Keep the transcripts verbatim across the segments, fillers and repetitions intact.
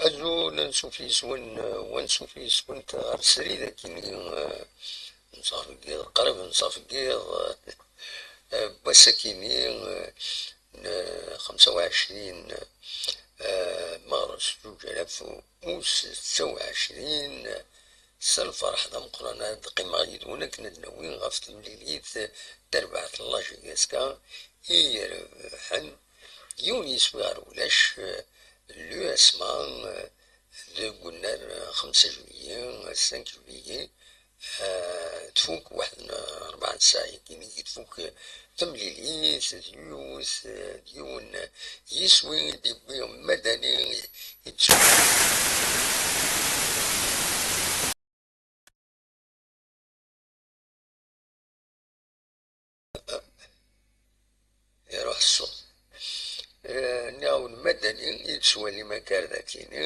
Azul, ansuf yes-wen, wa ansuf yes-went ɣer srid akini, eh, nṣaf deg yiḍ, qrib nṣaf deg yiḍ, eh, n wass akini, eh, n xemsa u ɛecrin, eh, meɣres zuǧ alaf u setta u ɛecrin. S lferḥ d ameqqran ara d-qqimeɣ yid-wen akken ad d-nawi ɣef temlilit tarbaɛt n la J S K i irebḥen yiwen yiswi ɣer ulac, eh, l'U S M A, eh, deg unnar, eh, xemsa juillet, eh, cinq juillet, eh, tfuk waḥed n rebɛa n ssaɛa, yakini i tfuk temlilit d yiwet, eh, d yiwen yiswi i d-yewwi madani i d-, iruḥ ṣṣut. Eh, nniɣ-awen madani i yettwalim akk ar dakini,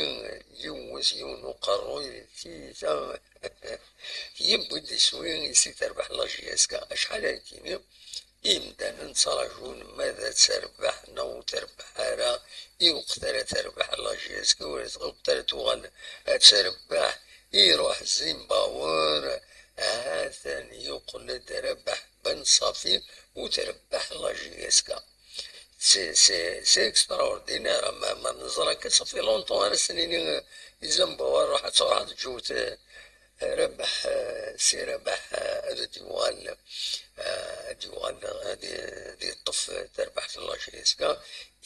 yiwet, yiwen uqerruy, tiyita, yewwi-d iswi i si terbeḥ la J S K. Acḥal akini imdanen ttrajun ma ad terbeḥ neɣ ur terbeḥ ara, i weqt ara terbeḥ la J S K, ur, weqt ara tuɣal ad terbeḥ, iruḥ Zimbawer, ha-t-an yuqel-d Rabaḥ Ben Ṣafi, ur terbeḥ la J S K. C'est, c'est, c'est extraordinaire. Ma, ma neẓra akka, ça fait longtemps ara s-nini, eh, i Zimbawer, ruḥ ad truḥ ad tǧewwet, eh, Rabaḥ, eh, Si Rabaḥ, eh, ad d-yuɣal, eh, ad d-yuɣal, ad, ad yeṭṭef, eh, tarbaḥt n la J S K.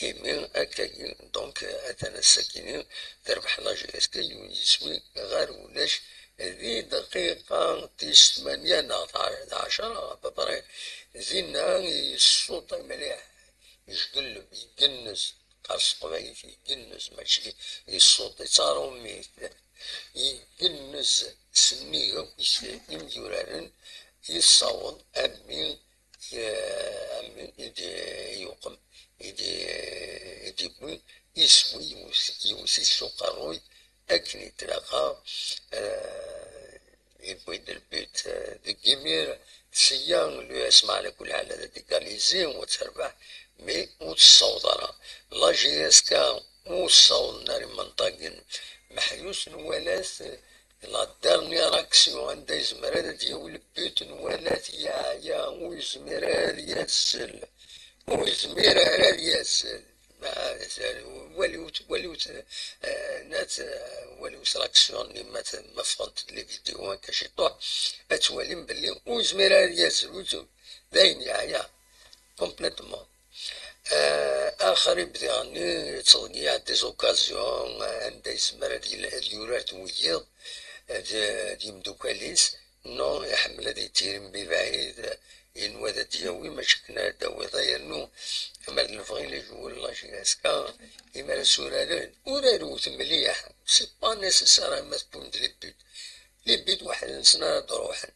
Imi akkagi, donc, eh, atan ass-akini, terbeḥ la J S K yiwen yiswi ɣer ulac di dqiqa tis tmanya neɣ d ɛecra, à peu près. Dinna yessuṭi mliḥ, yejgelleb, yeggenez, qqar s teqbaylit, yeggenez, mačči yessuṭi, d tarumit. Yeggenez sennig akk is-, imyuraren, yessaweḍ am win, eh, am win i d-, yuqem, i d-, i d-yewwi iswi, yewwet-, yewwet-it s uqerruy akken i tlaq, eh, yewwi-d le but, eh, deg imir, sya l'U S M A ɛla kulli ḥal ad égaliser u ad terbeḥ, mais ur tessaweḍ ara. La J S K ur ssawḍen ara imenṭagen. Meḥyus nwala-t, eh, la dernière action anda yezmer ad d-yawi le but, nwala-t yeɛya, ur yezmir ara ad yazzel. Ur yezmir ara ad yazzel. Ma, waliwt, waliwt, eh, nat, eh, waliwt l'action-nni ma t-, ma ffɣent les vidéos akka ciṭuḥ, ad twalim belli ur yezmir ara ad yazzel, ur t-, d ayen yeɛya complètement. Eh, axer i bdiɣ-nni yettḍeyyiɛ des occasions, eh, anda yezmer ad yil-, ad yurar d wiyiḍ, eh, d, d yimdukal-is. Non, iḥemmel ad yettirim bibɛid, yenwa ad d-yawi, mačči akken ara d-tawiḍ, yernu ama d lebɣi les joueurs la J S K, imi ara suraren, urarewt mliḥ, c'est pas nécessaire ama tewwim-d les buts. Les buts weḥd-nsen ara d-ruḥen.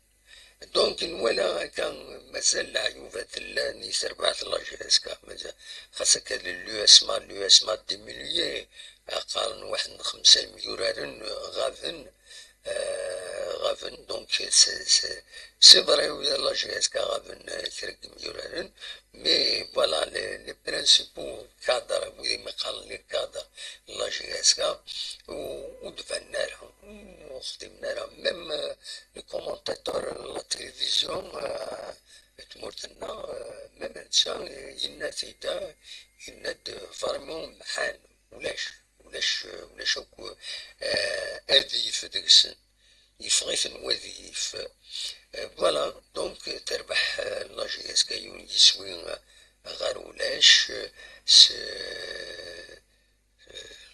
Donc, nwala akka mazal leɛyubat llan i terbaɛt la J S K, mazal, xas akka l'U S M A, l'U S M A diminué, qqaren waḥed n xemsa imyuraren ɣaben, euh, ɣaben, donc c'est, c'est, c'est vrai, oui, la J S K ɣaben, euh, kra n yimyuraren, mais voilà, les, les principaux cadres, wid i mi qqaren les cadres n la J S K, ur, ur d-banen ara, ur xdimen ara. Même, euh, le commentateur n la télévision, euh, n tmurt-nneɣ, euh, même netta, euh, yenna-t-id, euh, yenna-d, euh, vraiment mḥan, ulac. Ulac, ulac akk, eh, adif deg-sen. Yeffeɣ-iten wadif. Eh, voilà, donc, terbeḥ, eh, la J S K yiwen yiswi, eh, ɣer ulac, eh, s, eh,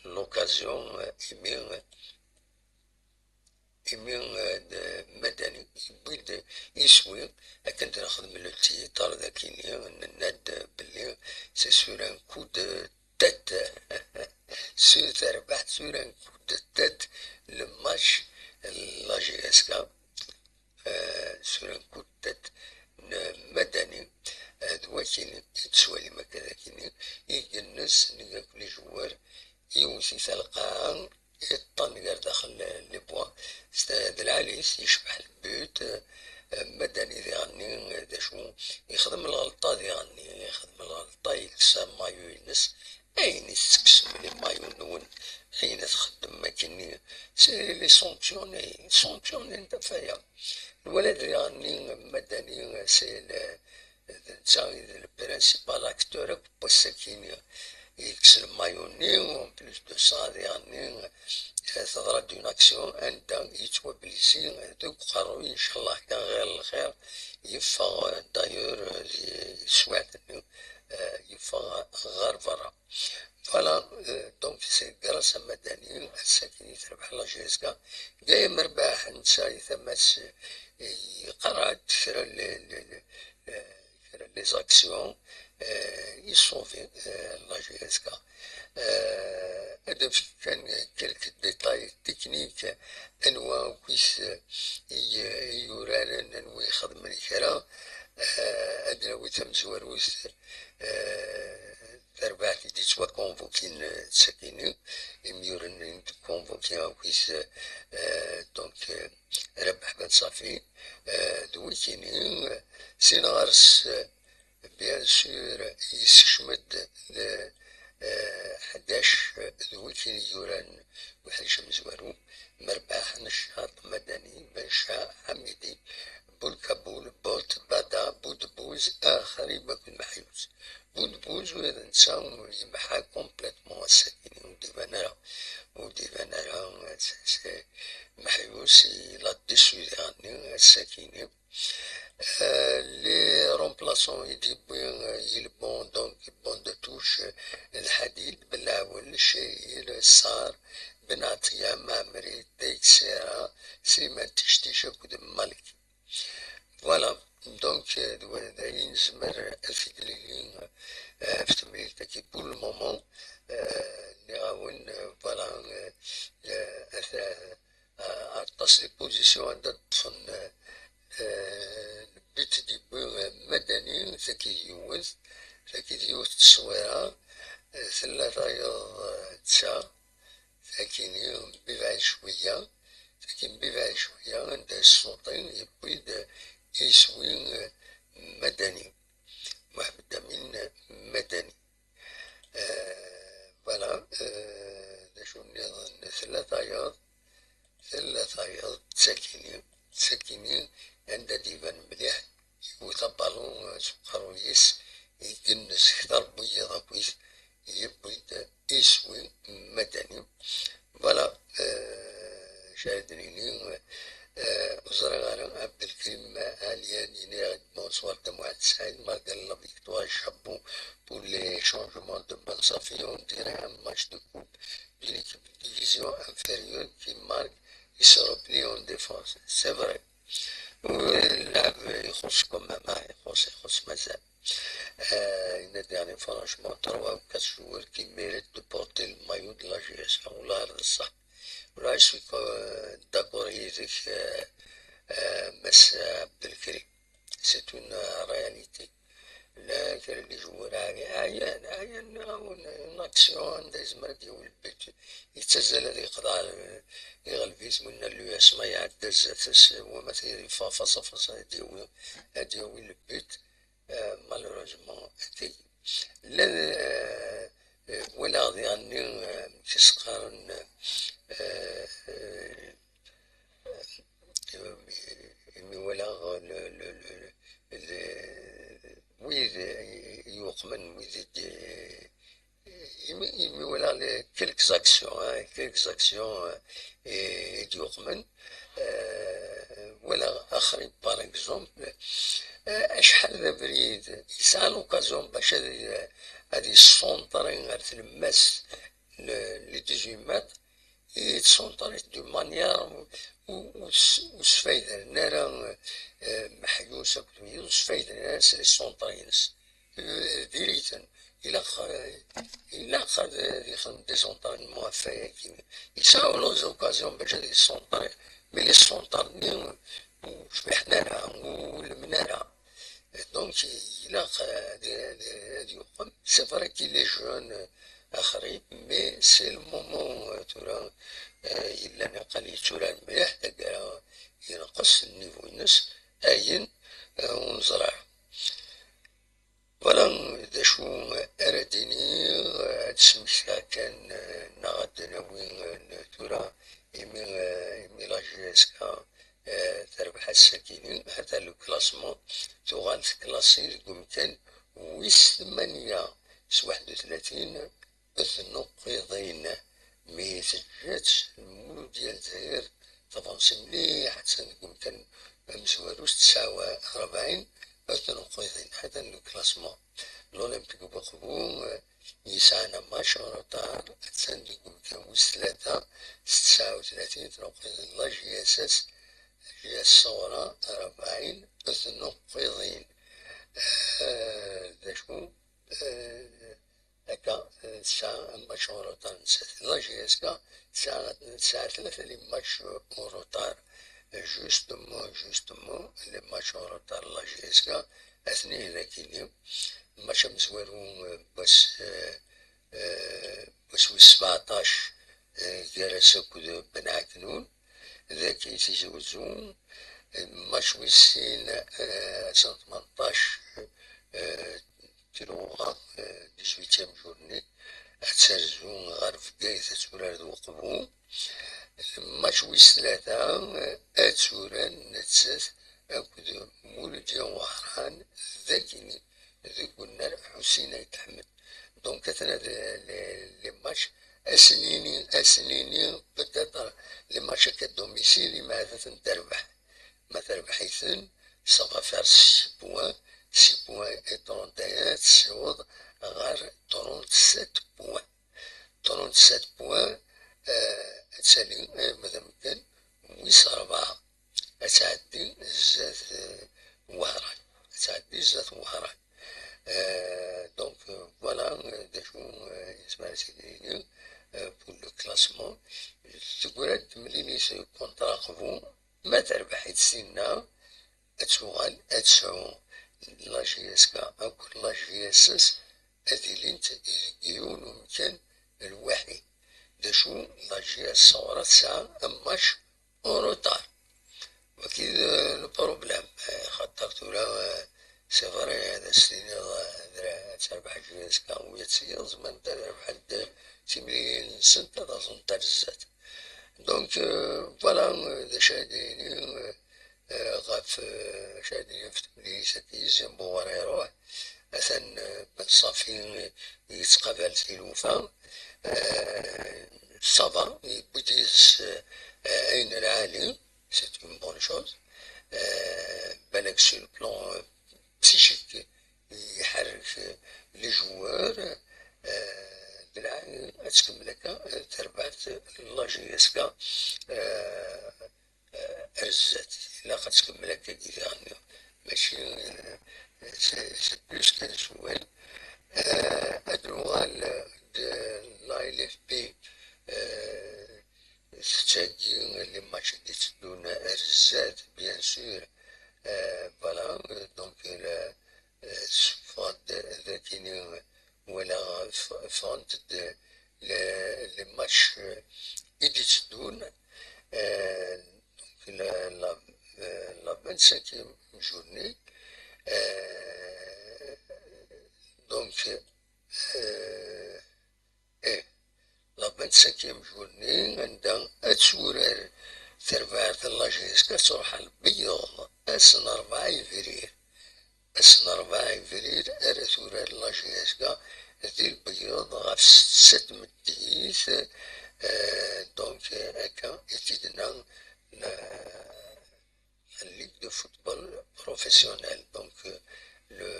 l'occasion, eh, imi, imi, eh, d-, Madani yewwi-d iswi, akken d-nexdem le titre, d akini, nenna-d belli c'est sur un coup de tête. Sur, terbeḥ sur un coup de tête le match n la J S K, euh, sur un coup de tête n Madani, euh, d wakini, tettwalim akka d akini, igennes nnig akk les joueurs, iwet-it ar lqaɛa, iṭṭan gar daxel les points. S-, d lɛali-s, yecbeḥ le but, euh, Madani diɣenni, euh, d acu, yexdem lɣelṭa diɣenni, ixdem lɣelṭa, yelsa mayu-ines, ayen i tettekkes les maillots-nwen, ayen i txeddem akkenni, c'est les sanctionner, sanctionner n tafaya. Nwala-d diɣenni Madani, c'est le, d netta i d le principal acteur akk n wass-akini. Yekkes lmayu-nni, en plus de ça, diɣenni, eh, teḍra-d une action anda yettwablisi deg uqerruy, inchallah kan ɣer lxir, yeffeɣ, eh, d'ailleurs, eh, di teswiɛt-nni, eh, yeffeɣ ɣer berra. Voilà, eh, donc c'est grâce à Madani, ass-akini terbeḥ la J S K. Dayem rbaḥ, netta i tama-s, eh, yeqra-d kra n le, le, le, eh, kra n les actions, eh, i sauver, eh, la J S K. Eh, ad d-nefk kan quelques détails techniques, anwa akkit, eh, i, i yuraren, anwa ixedmen kra, eh, ad d-nawi tamezwarut, eh, tarbaɛt i d-yettwakonvukin, eh, d sakini, imyuren i d-konvukin akkit, eh, donc, eh, Rabeḥ Ben Safi, eh, d wikini, eh, sin ɣer-s, eh, bien sûr, yessekcem-d, eh, ḥdac, eh, d wikini yuran uḥric amezwaru, Merbaḥ, Neccaṭ, Madani, Benca, Ḥamidi, Bulkabul, Bolt, Bada, Budbuz, Axrib akked Meḥyus. Budbuz, ula d netta yemḥa complètement ass-akini, ur d-iban ara, ur d-iban ara, c'est, c'est, Meḥyus, il a déçu diɣenni ass-akini. Euh, les remplaçants i d-yewwi, euh, Yelbon, donc, Bon de Touche, euh, Lḥadid, Belɛawel, Cahir, Sar, Ben Ɛeṭṭiya, Maɛmeri, Teixeira, Sliman Tictic akked Malki. Voilà, donc, euh, d wa-, d ayen nezmer ad t-id-nini, euh, ɣef temlilit-agi. Pour le moment, euh, nniɣ-awen, euh, voilà, euh, euh, ata, euh, aṭas les positions anda ṭṭfen, euh, euh, le but d-yewwi, euh, Madani, tagi d yiwet, tagi d yiwet n tteswira, euh, tella tayeḍ, euh, d ta, tagini mbibaɛ cwiya, tagi mbibaɛ cwiya, anda yessuṭi, yewwi-d iswi, euh, Madani, Mohamed Amin Madani. Euh, voilà, euh, d acu nniḍen? Tella tayeḍ, tella tayeḍ, d tagini, d tagini, anda d-iban mliḥ, yewwet abalun, euh, s uqerruy-is, igennes kter n wiyiḍ akkit, yewwi-d iswi Madani. Voilà, euh, acu ara d-nini, euh, ur ẓriɣ ara, Abdelkrim Alian yenna-aɣ-d bonsoir Tamuɛet Saɛid, malgré la victoire, chapeau pour les changements de Ben Safi, on dirait un match de coupe d'une équipe de division inférieure qui marque et se replie en défense. C'est vrai. Oui, là, il faut quand même, hein, il faut, il faut se mettre. Euh, une dernière, franchement, trois ou quatre joueurs qui méritent de porter le maillot de la J S A. Là, ça. Là, je suis, euh, d'accord avec, euh, euh, Monsieur Abdelkrim. C'est une, euh, réalité. Llan kra n les joueurs ɛyan, ɛyan, ɛyan, une action anda yezmer ad yawi le but. Yettazzal ad yeqḍeɛ, eh, iɣelb-it, winna l'U S ma iɛedda zdat-s, wama yeffeɣ face à face ad yawi, ad yawi le but. Eh, malheureusement, ati, llan, eh, eh, walaɣ diɣenni, eh, amek i s-qqaren, eh, eh, imi walaɣ le, le, le, le, wid i yuqmen, wid i d-, imi, imi walaɣ le, quelques actions, hein, quelques actions, euh, i, i d-yuqmen, euh, walaɣ Axrib, par exemple, euh, acḥal d abrid, yesɛa l'occasion bac ad, ad yessunṭri ar tlemmast n les dix-huit mètres, yettsunṭer-it d'une manière ur, ur, ur s-, ur sfayden ara, eh, Meḥyus akked wiyiḍ, ur sfayden ara s les centres-ines. Eh, diri-ten. Ilaq, eh, ilaq ad, eh, yexdem des entraînements ɣef wayagi. Yesɛa les occasions bac ad yessunṭer, mais les centres-nni ur cbiḥen ara, ur lmen ara. Donc, ilaq, eh, ad, ad, ad yuqem. C'est vrai qu'il est jeune, eh, Axrib, mais c'est le moment, eh, tura, eh, yellan iqqel yetturar mliḥ, taggara yenqes niveau-ines, ayen, eh, ur neẓri ara. Voilà, Ara d-iniɣ, ad d-smektiɣ kan, eh, neɣ ad d-nawi, eh, tura, imi, eh, imi la J S K, eh, terbeḥ ass-agi-ni, ha-t-a le classement, tuɣal tklasi deg umkan wis tmanya s waḥed u tlatin tnuqiḍin, mi teǧǧa-tt Lmuludya n Lezzayer, tavansi mliḥ, attan deg umkan amezwaru s tesɛa u rebɛin tnuqiḍin, ha-t-a le classement. L'Olympique Bourbourg, eh, yesɛan un match en retard, attan deg umkan wis tlata s tesɛa u tlatin tnuqiḍin. La J S S, J S Ṣuɣra, rebɛin tnuqiḍin. Eh, d acu? Eh, akka, eh, tesɛa un match en retard nettat. La J S K tesɛa, tesɛa tlata les matchs en retard. Justement, justement, les matchs en retard, la J S K, atni dagini. Match amezwaru, eh, n wass, eh, eh, n wass wis sebɛeṭṭac, eh, gar-as akked Ben Ɛeknun, dagi Tizi Wezzu. Match wis sin, eh, ass n tmenṭac, eh, Tiluɣa, eh, dix-huitième journée, ad terzu ɣer Bgayet, ad turar d Uqbu. Match wis tlata, eh, ad turar nettat akked Muludya Wehran, dagini, deg unnar Ḥusin Ayt Ḥmed. Donc, atna les, les, les matchs, ad s-nini, ad s-nini, peut-être, les matchs akka à domicile, imi ad ten-terbeḥ. Ma terbeḥ-iten, ça va faire six points, six points et trente et un, tessiweḍ ɣer trente-sept points. Trente-sept points, eh, ad tali, eh, ma d amkan wis rebɛa. Ad tɛeddi zdat, eh, Wehran. Ad tɛeddi zdat Wehran. Eh, donc, eh, voilà, eh, d acu, eh, yezmer ad t-id-yini, eh, pour le classement. Tegra-d temlilit contre Aqbu, ma terbeḥ-itt tinna, ad tuɣal ad tesɛu la J S K akked la J S S ad ilint deg yiwen umkan lwaḥid. D acu, la J S Ṣuɣra tesɛa un match en retard. Wagi d, eh, le problème. Eh, xaṭer tura, eh, c'est vrai, ad as-tiniḍ, eh, dra-, ad terbeḥ J S K, u ad tiliḍ zemrent ad rebḥent timlilin-nsent, ad aẓent ar zdat. Donc, euh, voilà, euh, d acu ara d-yini, euh, euh, ɣef, euh, acu ara d-yini ɣef temlilit-agi, Zimbuɣer iruḥ, atan, euh, Ben Ṣafi yettqabal tilufa, euh, ça va, yewwi-d yid-s, euh, ayen lɛali, c'est une bonne chose. Euh, balak sur le plan, euh, psychique, iḥerrek, euh, les joueurs, euh, d lɛali ad tkemmel akka, euh, terbaɛt la J S K, euh, euh, ar zdat. Ilaq ad tkemmel akka diɣen. Mačči, euh, c'est, c'est plus qu'un souhait. Euh, ad nuɣal, euh, d la L F P, euh, tettagi les matchs i d-itteddun ar zdat, bien sûr. Euh, voilà, euh, donc, la, euh, tessufeɣ-d dagini, euh, wala f-, ffɣent-d les, les matchs, euh, i d-itteddun, euh, donc la, la, euh, la vingt-cinquième journée, euh, donc, euh, eh, la vingt-cinquième journée, anda ad turar terbaɛt n la J S K, ad truḥ ar Lbeyyeḍ, ass n rebɛa yebrir. Ass n rebɛa yebrir ara turar la J S K di Lbeyyeḍ ɣef ssetta n tmeddit, euh, donc, euh, akka i t-id-tenna la, la Ligue de football professionnel. Donc, euh, le,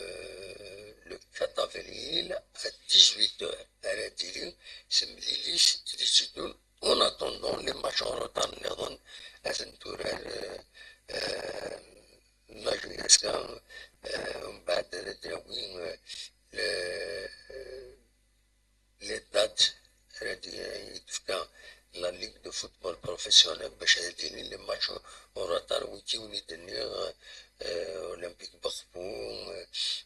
le quatre avril à dix-huit heures, ara d-tili temlilit i d-itteddun en attendant les matchs en retard nniḍen ad ten-turar, euh, euh, la J S K, euh, mbeɛd ara d-nawi, euh, le, euh, les dates ara d-, i d-tefka la Ligue de football professionnel bac ad d-yili les matchs en retard, wigi i wen-d-nniɣ, euh, Olympique Bourbourg,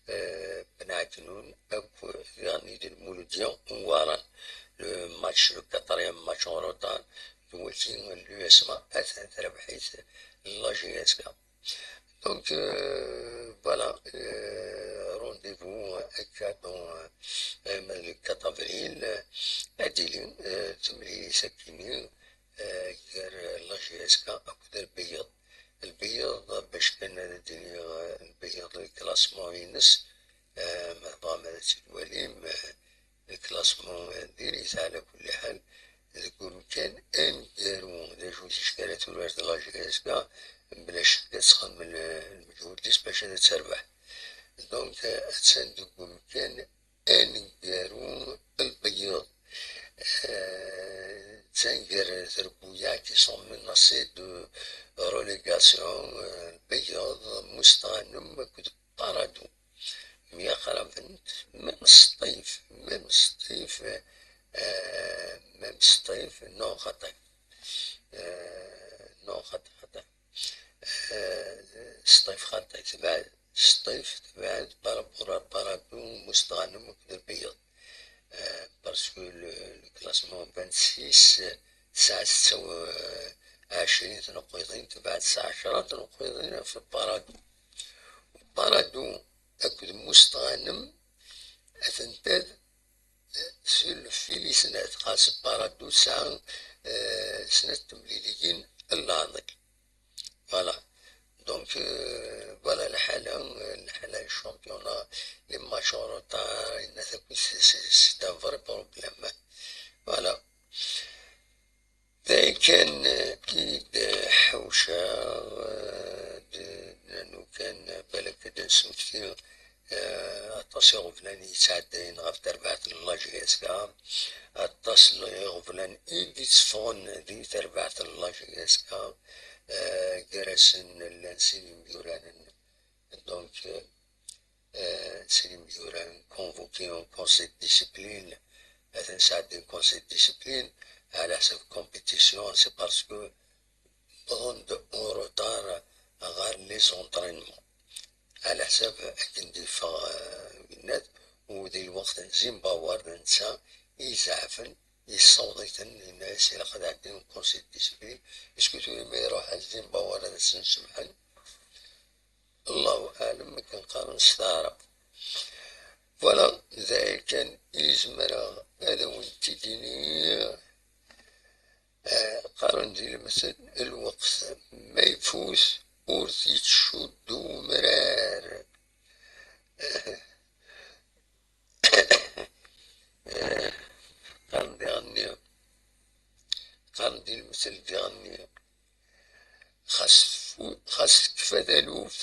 euh, Ben Aknoun, akk diɣen i d Lmuludya n Wehran. Le match, le quatrième match en retard, d wagi n l'U S M A, atan terbeḥ-it la J S K. Donc, euh, voilà, euh, rendez-vous Drapeau, akka, donc, euh, le quatre avril, euh, ad d-tili, euh, temlilit akkenni, euh, gar la J S K akked Lbeyyeḍ. Lbeyyeḍ, bac kan ad d-iniɣ, euh, Lbeyyeḍ, le classement-ines, euh, ma tebɣam ad tt-id-twalim, euh, le classement, euh, diri-t, ɛla kulli ḥal, deg umkan aneggaru. D acu ticki ara turar la J S K, mebla ccek ad txemmem l-, lmeǧhud-is bac ad terbeḥ. Donc, euh, attan deg umkan aneggaru. Lbeyyeḍ, euh, attan gar trebbuyaɛ, qui sont menacés de relégation, euh, Lbeyyeḍ, Mustɣanem akked Paradou. Myaqraben, même Sṭif, même Sṭif, euh, même Sṭif, non, xaṭi. Euh, non, xaṭi, xaṭi. Euh, Sṭif, xaṭi, tebɛed. Sṭif, tebɛed par rapport à Paradou, Mustɣanem akked Lbeyyeḍ. Euh, parce que le, le classement vingt-six, euh, tesɛa setta u ɛecrin tneqqiḍin, tebɛed tesɛa ɛecra tneqqiḍin ɣef Paradou. Paradou akked Mustɣanem, atenta sur le fil i snat, xas Paradou tesɛa, euh, snat temliliyin n leɛḍil. Voilà. Donc, euh, voilà lḥala, euh, lḥala n championnat, les matchs en retard, yenna takk, c'est, c'est, c'est un vrai problème. Voilà. D ayen kan, euh, i d-ḥewceɣ, euh, d-, d-, nanu kan, euh, balak ad d-nesmekti, euh, aṭas iɣeblan i yettɛeddayen ɣef terbaɛt n la J S K, aṭas n iɣeblan i d-itteffɣen di terbaɛt n la J S K, euh, gar-asen llan sin yemyuraren. Donc, euh, euh, sin yemyuraren convoqués en conseil de discipline, ad ten-sɛeddin conseil de discipline, ɛla ḥsab compétition, c'est parce que wwḍen-d en retard ɣer les entraînements. Ɛla ḥsab akken d-yeffeɣ, euh, winna-t, u di lweqt n Zimbabwe d netta i izeɛfen, yessaweḍ-iten, yenna-as ilaq ad ɛeddin conseil de discipline, est-ce que tura ma iruḥ ar Zimbabwe ad asen-semḥen? Allahu aɛlam akken qqaren s taɛrabt. Voilà, d aya kan i zemreɣ ad awen-t-id-iniɣ. Eh, qqaren di lemtel, lweqt ma ifut ur t-yettcuddu umrar. Eh, qqaren diɣenni, qqaren di lemtel diɣenni, xas tfu-, xas tekfa taluft,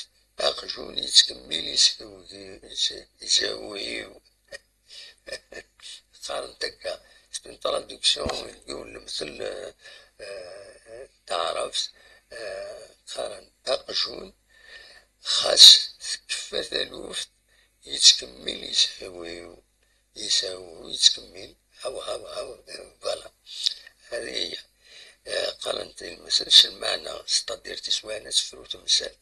aqjun yettkemmil yesewgi-, yese-, yesewhiw. Qqaren-t akka, c'est une traduction, yiwen lemtel, euh, euh, n taɛrabt, euh, qqaren aqjun, xas tekfa taluft, yettkemmil yesewhiw. Yesɛu, yettkemmil, haw, haw, haw, voilà. Hadi hiya. Eh, qqaren-t i lemtel s lmeɛna, c'est-à-dire tiswiɛin ad tefru temsalt,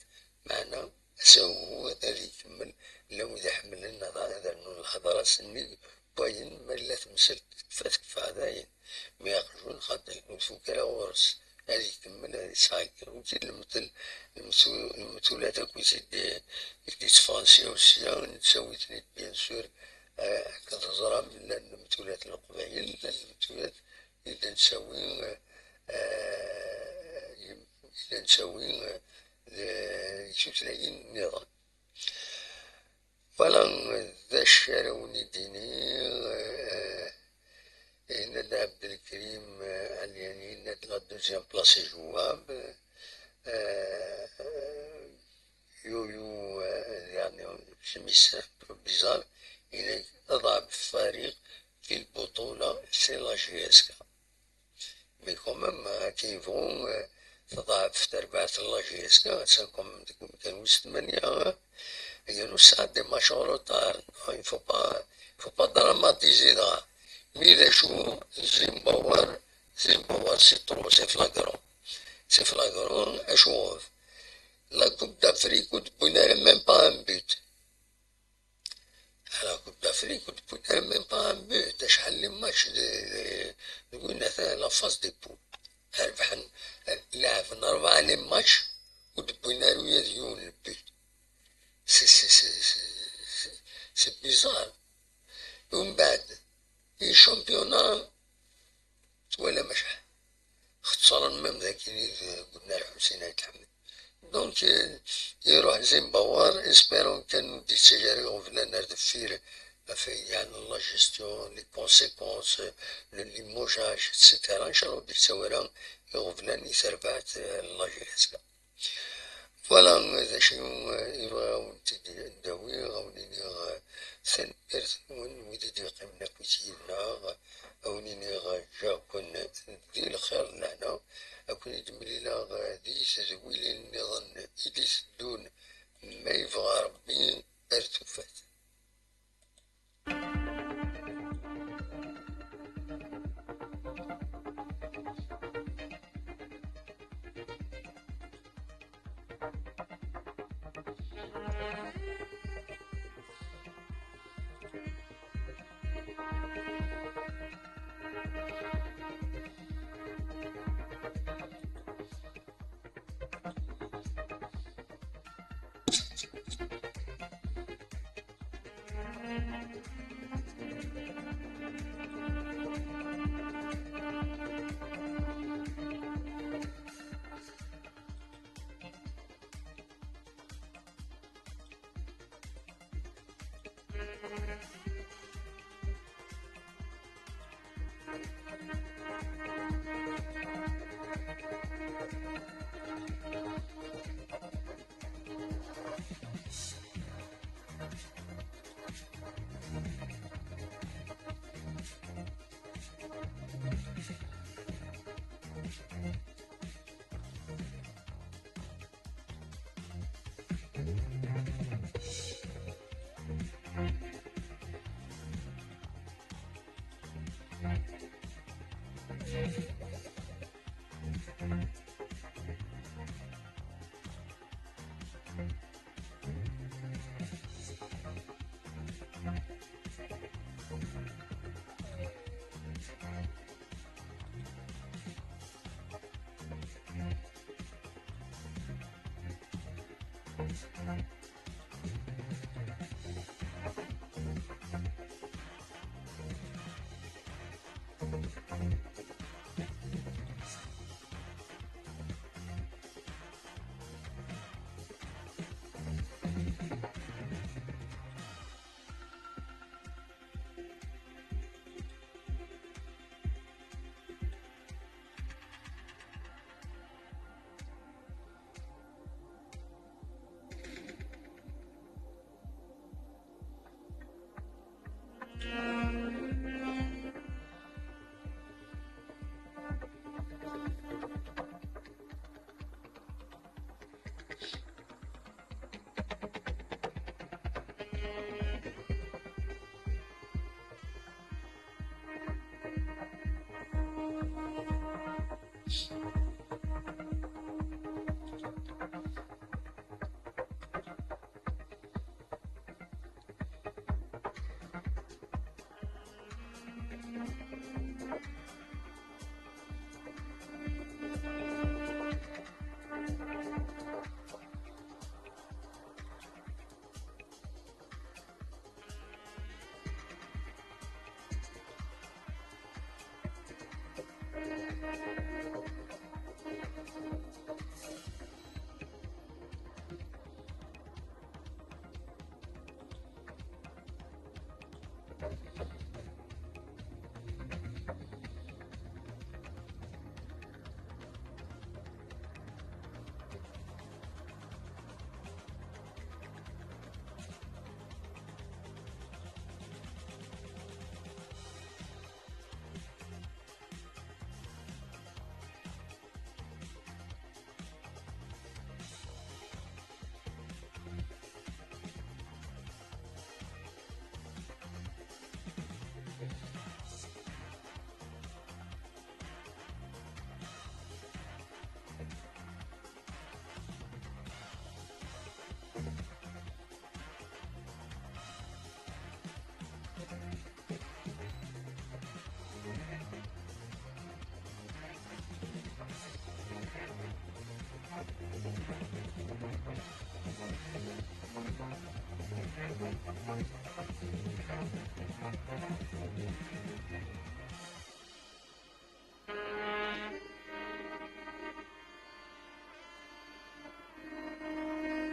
meɛna asehwu ad ikemmel, llan wid iḥemmlen ad, ad rnun lhedra s nnig wayen, ma yella temsalt tekfa, tekfa dayen. Mi aqjun xaṭi, ur tfuk ara ɣur-s. Ad ikemmel, ad yesɛa kan. Ur lemtel, lemtu-, lemtulat akk i d-, i d-itteffɣen sya u sya, nettawi-ten-id, bien sûr, eh, akka teẓram, llan lemtulat n Leqbayel, llan lemtulat i d-nettawi, eh, eh, i d-nettawi, eh, d, d tutlayin nniḍen. Voilà, d acu ara wen-id-iniɣ, eh, yenna-d Abdelkrim, eh, Alyani, yenna-d la deuxième place est jouable. Eh, Yoyo, eh, يعني, isem-is un peu bizarre, yenna-d أضعف فريق في البطولة c'est la J S K. Mais quand même, euh, akken yebɣu, euh, teḍɛef terbaɛt n la J S K, attan quand même deg umkan wis tmanya, euh, il y a des matchs en retard. Non, il faut pas, il faut pas dramatiser là. Mais les jours, Zimbabwe, Zimbabwe, c'est trop, c'est flagrant. C'est flagrant, acuɣef? La Coupe d'Afrique, ur d-wwin ara même pas un but. À la Coupe d'Afrique, ur d-wwin ara même pas un but. Acḥal n les matchs de, de, de win atan la phase des poules. Rebḥen, leɛben rebɛa les matchs, ur d-wwin ara ula d yiwen le but. C'est, c'est, c'est, c'est, c'est, C'est bizarre. Umbeɛd, les championnats, twalam acḥal xeṣren même dagi deg Nnar Ḥusin Ayt Lḥmed. Donc, euh, iruḥ Zimbabwe, espérons kan ur d-yettaǧǧa ara iɣeblan ar deffir, ɣef, yeɛni, la gestion, les conséquences, le limogeage, et cetera. Ncallah ur d-yettawi ara iɣeblan i terbaɛt, euh, n l'Algérie azekka. Voilà, d acu i bɣiɣ ad wen-t-id-awiɣ, ad wen-iniɣ, eh, tanemmirt-nwen, wid i d-yeqqimen akkit yid-neɣ, ad wen-iniɣ, eh, ǧǧiɣ-ken di lxir d lehna, ad ken-id-mlileɣ, eh, di tedwilin nniḍen i d-iteddun, ma yebɣa Rebbi, ar tufat.